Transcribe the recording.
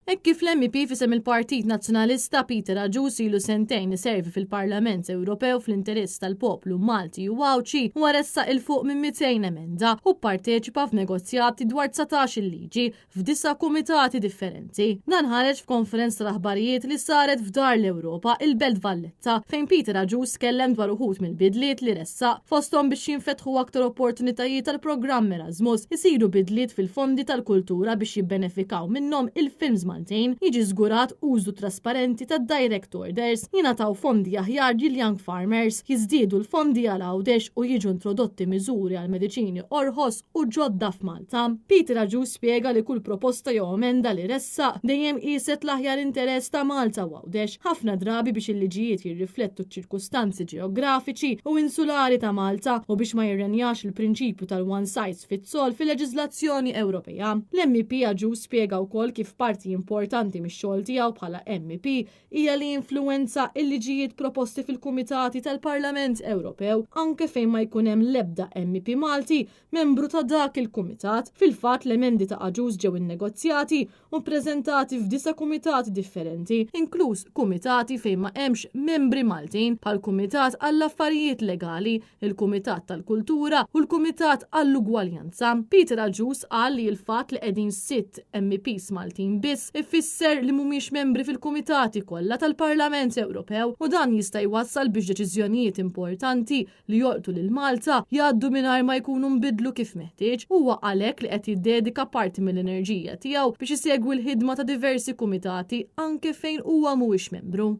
Hekk kif l-MEP f'isem il-Partit Nazzjonalista Peter Agius ilu sentejn iservi fil-Parlament Ewropew fl-interess tal-poplu Malti u Għawdxi, huwa ressaq 'il fuq minn 200 emenda u pparteċipa f'negozjati dwar 19-il liġi f'disa' kumitati differenti. Dan ħareġ f'konferenza tal-aħbarijiet li saret f'Dar l-Ewropa, il-Belt Valletta, fejn Peter Agius tkellem dwar uħud mill-bidliet li ressaq, fosthom biex jinfetħu aktar opportunitajiet għall-programm Erasmus, isiru bidliet fil-fondi tal-kultura biex jibbenefikaw minnhom il-films Maltin, jiġi żgurat użu trasparenti tad-direct orders, jingħataw fondi aħjar lil-young farmers, jiżdiedu l-fondi għal Għawdex u jiġu introdotti miżuri għal mediċini orħos u ġodda f'Malta. Peter Agius spjega li kull proposta jew emenda li ressaq dejjem qieset l-aħjar interess ta' Malta u Għawdex, ħafna drabi biex il-liġijiet jirriflettu ċ-ċirkustanzi ġeografiċi u insulari ta' Malta u biex ma jirrenjax il-prinċipju tal-one size fits all fil-leġiżlazzjoni Ewropea. L-MEP Agius spjega wkoll kif parti importanti mix-xogħol tiegħu bħala MEP hija li jinfluwenza l-liġijiet proposti fil-kumitati tal-Parlament Ewropew anke fejn ma jkun hemm l-ebda MEP Malti membru ta' dak il-kumitat. Fil-fatt l-emendi ta' Agius ġew innegozjati u ppreżentati f'disa' kumitati differenti, inkluż kumitati fejn ma hemmx membri Maltin, bħall-Kumitat għall-Affarijiet Legali, il-Kumitat tal-Kultura u l-Kumitat għall-Ugwaljanza. Peter Agius qal li l-fatt li qegħdin sitt MEPs Maltin biss ifisser li mhumiex membri fil-kumitati kollha tal-Parlament Ewropew u dan jista' jwassal biex deċiżjonijiet importanti li jolqtu lil Malta jgħaddu mingħajr ma jkunu nbidlu kif meħtieġ. Huwa għalhekk li qed jiddedika parti mill-enerġija tiegħu biex isegwi l-ħidma ta' diversi kumitati anke fejn huwa mhuwiex membru.